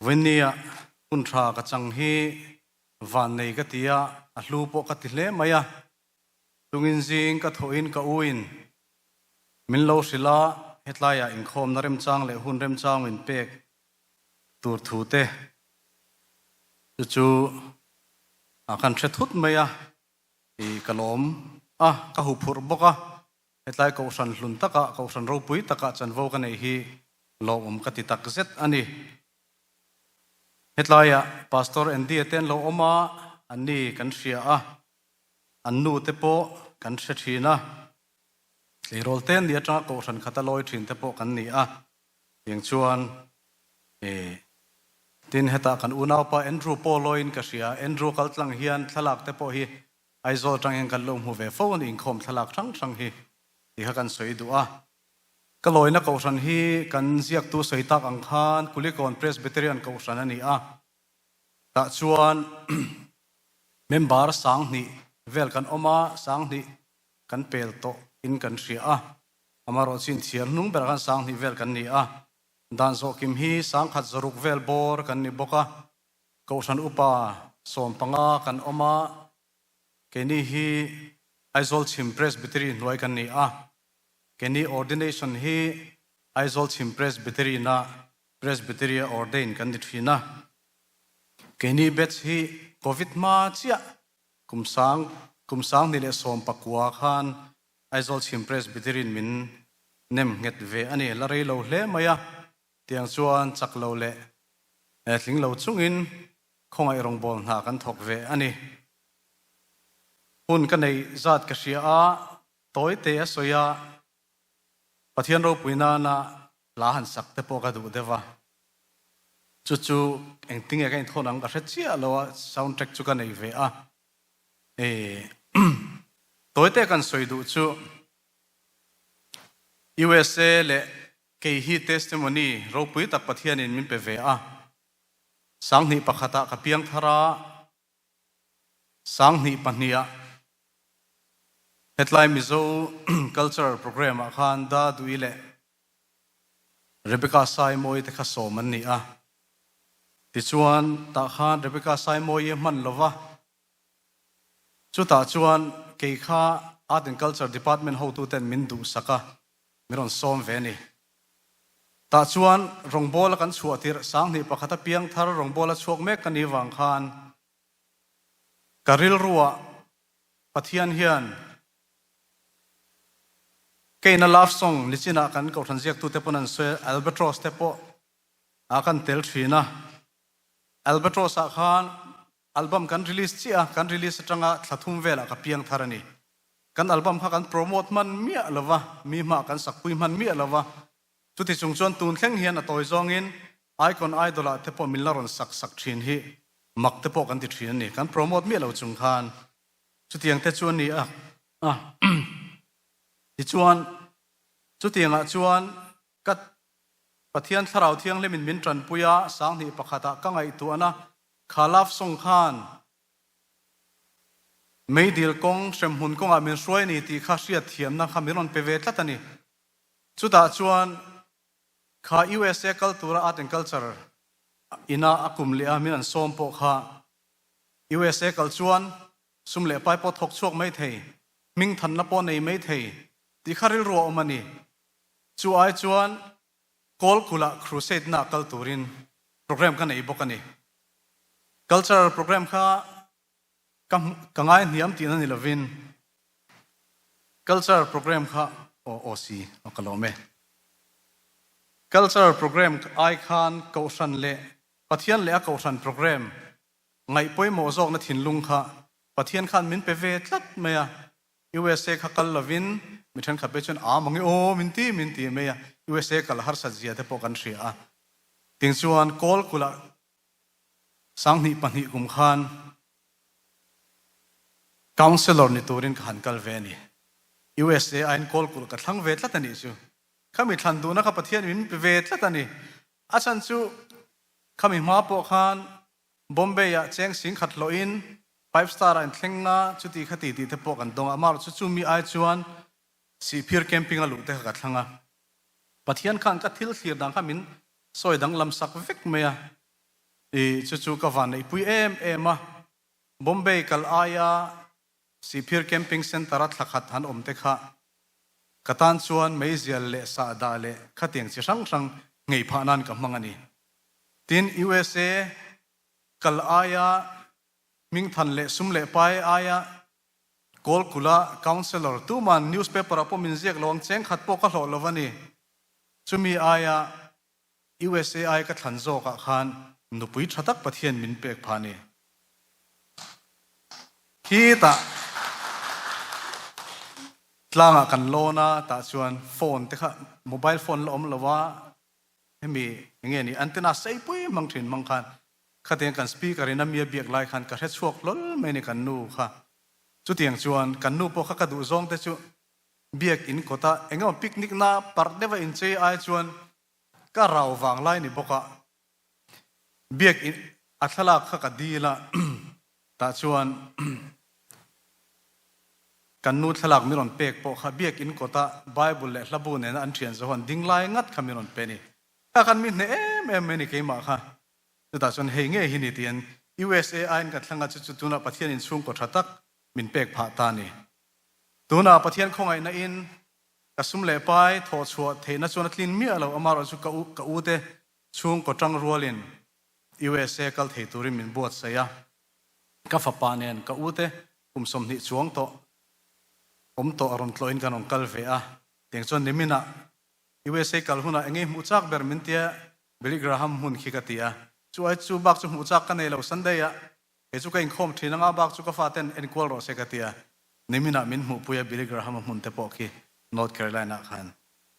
Vawinia hun tha ka chang hi vannei ka ti a, a hlu pawh ka ti hle mai a. Tungin zing ka thawhin ka uin min lo hrilh a, hetlaiah inkhawmna remchang leh hun remchang min pek tur thu te chu chu a kan hre thut mai a, i ka lawm a, ka huphurh bawk a, hetlai kohhran hlun takah, kohhran ropui takah chanvo ka neih hi lawmawm ka ti takzet a ni. Hetlaiah Pastor Andy-a te an lo awm a, anni kan hria a, an nu te pawh kan hre thin a, tleirawl te an nih atanga kohhran khata lawi thin te pawh kan ni a, tiang chuan e tin hetah kan unaupa Andrew pawh lawiin ka hria, Andrew kal tlang hian thlalak te pawh hi Aizawl atang hian kan lo hmu ve fo a ni, inkhawm thlalak hrang hrang hi tih kha kan sawi duh a. Ka lawina kohhran hi kan ziaktu sawi tak ang khan Kulikawn Presbyterian kohhran a ni a, tah chuan Member 2000 vel kan awm a, 2000 kan pel tawh in kan hria a, amaherawh chu inthiar hnung berah khan 2000 vel kan ni a, dan zawhkim hi 1600 vel bawr kan ni bawk a, Kohhran upa 15 kan awm a, keini hi Aizawl Chhim Presbytery hnuai kan ni a, keini ordination hi Aizawl Chhim Presbytery na Presbytery a ordain kan ni thin a. Keini batch hi Covid hma chiah kum sang kum 2019 khan Aizawl Chhim Presbytery in min nem nghet ve a ni. La rei lo hle mai a, tiang chuan chak lo leh tling lo chungin khawngaih rawngbâwl hna kan thawk ve a ni. Hun ka neih zat ka hria a, tawi te a sawi a, Pathian ropui nana hla han sak te pawh ka duh deuh a, chu chu engtinge ka inthawn ang ka hre chiah lo a, sound track chu ka nei ve a, e tawite kan sawi duh chu USA leh kei hi testimony ropui tak Pathianin min pe ve a, 2001 ah ka piang thar a, 2002 ah hetlai Mizo cultural programme ah khan Da Dui leh Rebecca Saimawi te kha sawm an ni a. Tichuan tah khan Rebecca Saimawi a hman lova, chutah chuan kei kha Art and Culture Department hotuten min duhsak a, min rawn sawm ve a ni. Tah chuan rawngbawla kan chhuah tirh 2001 a piang thar rawngbawla chhuak mek ka nih vang khan ka rilruah Pathian hian keina love song nichinah kan kohhran ziaktute pawn an sawi a, Albatross te pawh ah kan tel thin a. Albatross ah khan album kan release chiah a, kan release atanga thla thum velah ka piang thar a ni. Kan album kha kan promote hman miah lo va, mi hmah kan sakpui hman miah lo va. Chuti chung chuan tun thleng hian a tawi zawngin Icon Idol ah te pawh min la rawn sak sak thin hi mak te pawh kan ti thin a ni. Kan promote miah lo chung khan chutiang te chu a ni a. Tichuan, chutiangah chuan ka Pathian Thlarau Thianghlimin min tanpui a, 2001 ah ka ngaihtuahna kha love song khan Meidil kawng hremhmun kawngah min hruai a ni tih kha hriatthiamna kha min rawn pe ve tlat a ni. Chutah chuan kha USA kal tura Art and Culture ina a kum leh a min an sawm pawh kha USA kal chuan sum leh pai pawh thawk chhuak mai thei, hmingthanna pawh nei mai thei tih kha rilru a awm a ni. Chu ai chuan Kawlkulh-ah crusade-na kal turin programme ka nei bawk a ni. Cultural programme kha ka ka ngai hniam tihna ni lovin cultural programme kha aw aw si aw ka lawm e. Cultural programme ai khan Kohhran leh Pathian leh a Kohhran programme ngaih pawimawh zawkna thinlung kha Pathian khan min pe ve tlat mai a. USA kha kal lovin mi thenkhat phei chuan aa mang i aw min ti min ti mai a, USA kal harsat zia te pawh kan hria a. Ting chuan Kawlkulh-ah 2002 kum khan Councillor ni turin ka han kal ve a ni. USA aiin Kawlkulh ka thlang ve tlat a nih chu. Khami thlan duhna kha Pathian min pe ve tlat a ni. A chhan chu khami hma pawh khan Bombay-ah cheng 10,000 hlawhin Five Star ah inthleng a, chuti kha ti tih te pawh kan dawng a. Amaherawhchu chu mi ai chuan Sihphir camping a luh te kha ka thlang a. Pathian khan ka thil thlir dan kha min sawi danglam sak vek mai a. I chu chu ka van neihpui em em a, Bombay kal aia Sihphir Camping Centre-a thla khat han awm te kha ka tan chuan meizial leh sahdah leh khatiang chi hrang hrang nghei phah nan ka hmang a ni. Tin, USA kal aia hmingthan leh sum leh pai aia Kawlkula Councillor tuman newspaper-ah pawh min ziak lo ang cheng khat pawh ka hlawh lo a ni. Chumi aia USA ka thlan zawkah khan nupui tha tak Pathian min pek phah a ni. Khitah tlangah kan lawn a, tah chuan phone te kha mobile phone la awm lo a, hemi enge ni antenna seipui hmang thin hmang khan khatiang kan speaker in a mi a biak lai khan ka hre chhuak hlawl mai a ni kan nu kha. Chutiang chuan kan nu pawh kha ka duh zawng te chu Biak in kawta eng emaw picnic na parh deuha inchei ai chuan ka rau vang lai ni bawk a, biak in a thlalak kha ka dil a, tah chuan kan nu thlalak min rawn pek pawh kha biak in kawta Bible leh hlabu nena an thian zo han ding lai ngat kha min rawn pe a ni. Kha khan mi hneh em em mai a ni keimah kha. Chutah chuan hei ngei hi ni tiin USA aiin ka thlang a, chu chu tunah Pathian inchhungkaw tha tak min pek phah ta a ni. Tunah Pathian khawngaihna in ka sum leh pai thawh chhuah theihna chuan a tlin miah lo, amaherawh chu ka u ka u te chhungkaw tang rualin USA kal thei turin min buatsaih a, ka fapa nen ka u te kum 20 chuang tawh awm tawh a rawn tlawhin kan rawn kal ve a, tiang chuan niminah USA kal hunah eng nge hmuh chak ber min tia Billy Graham hmun khi ka ti a, chu ai chu bak chu hmuh chak ka nei lo Sunday ah Kei chu ka inkhawm thin anga bak chu ka faten enkual rawh se ka ti a, niminah min hmuhpui a Billy Graham-a hmun te pawh khi North Carolina-ah khan.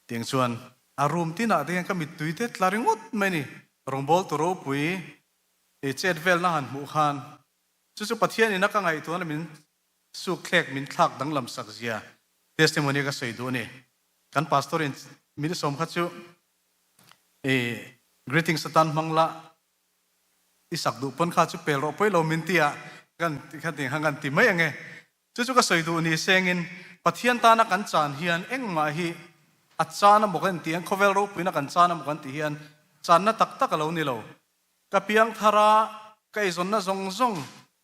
Tiang chuan a room tinah te hian ka mittui te tla ringawt mai ni, rawngbawltu ropui i chet velna han hmuh khan chu chu Pathian ina ka ngaihtuahna min suk thlek min thlak danglam sak zia testimony ka sawi duh a ni. Kan pastor in min sawm kha chu i greetings atan hmang la, I sak duh pawn kha chu pel rawh pawi lo min ti a, kan kha ti khan kan ti mai ang e. Chu chu ka sawi duh ni sengin Pathian tana kan chan hian engmah hi a chan amaw kan tih hian khawvel ropuina kan chan amaw kan tih hian channa tak tak a lo ni lo. Ka piang thar a, ka eizawnna zawng zawng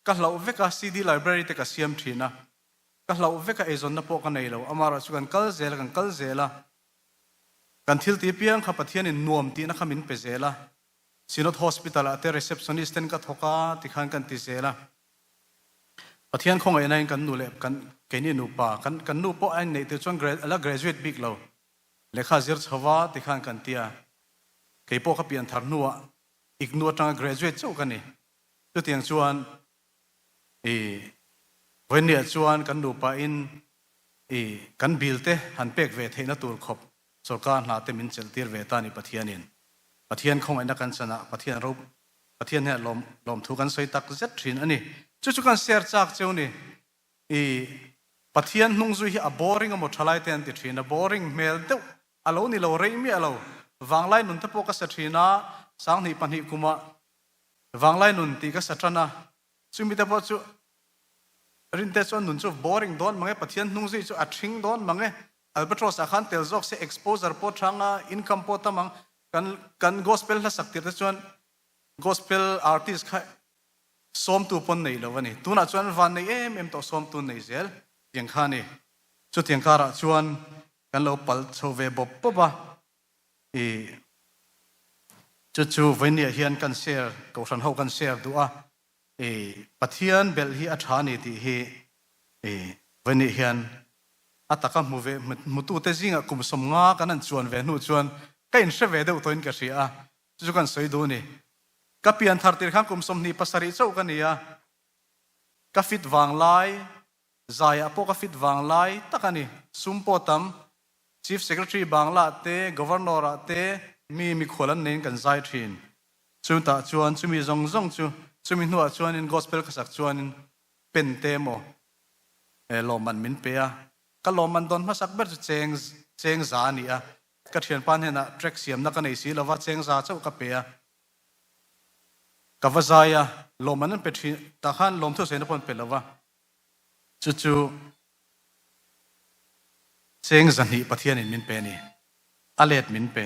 ka hlauh vek a, CD library te ka siam thin a, ka hlauh vek a eizawnna pawh ka nei lo, amaherawh chu kan kal zel a, kan kal zel a, kan thil tih apiang kha Pathianin nuam tihna kha min pe zel a, Synod Hospital ah te receptionist ten ka thawk a tikhan kan ti zel a. Pathian khawngaihna in kan nu leh kan keini nupa kan kan nu pawh a inneih tir chuan a la graduate bik lo lehkha zir chho va tikhan kan ti a. Kei pawh ka pian thar hnuah iknu atanga graduate chauh ka ni. Chutiang chuan i vawiinniah chuan kan nupa in i kan bill te han pek ve theihna tur khawp Sorkar hna te min chelh tir ve ta ni Pathianin. Pathian khawngaihna kan chan ah Pathian ro Pathian hian lawm lawmthu kan sawi tak zet thin a ni. Chu chu kan share chak cheu ni. I Pathian hnung zui hi a boring emaw thalai te an ti thin a, boring hmel deuh a lo ni lo rei miah lo. Vanglai nun te pawh ka sa thin a, 2002 kumah Vanglai nun tih ka sa tan a, chumi te pawh chu Rinte chuan nun chu boring dawn mang e, Pathian hnung zui chu a thring dawn mang e, Albatross ah khan tel zawk se exposure pawh thang a, income pawh tam ang, kan kan gospel hla sak tirh te chuan gospel artist kha sawmtu pawn nei lo a ni. Tunah chuan van nei em em tawh sawmtu nei zel tiang kha a ni. Chutiang karah chuan kan lo pal chho ve bawp bawp a, i chu chu vawinia hian kan share kohhran ho kan share duh a, i Pathian belh hi a tha a ni tih hi i vawinia hian A taka hmu ve hmutute zingah kum 50 kan han chuan ve hnu chuan ka inhre ve deuh tawhin ka hria a, chu chu kan sawi duh a ni. Ka pian thar tir khan kum 27 chauh ka ni a, ka fit vang lai, zaiah pawh ka fit vang lai tak a ni. Sum pawh tam, Chief Secretary Bangla te, Governor ah te mi mikhual an neiin kan zai thin. Chutah chuan chumi zawng zawng chu, chumi hnuah chuanin Gospel ka sak chuanin pen te emaw lawmman min pe a, ka lawmman dawn hmasak ber chu cheng cheng za a ni a, ka thianpa hnenah track siamna ka nei si lova cheng za chauh ka pe a, ka va zai a, lawmman an pe thin tah khan lawmthu sawiin a pawh an pe lova, chu chu cheng 200 Pathianin min pe a ni, a let min pe.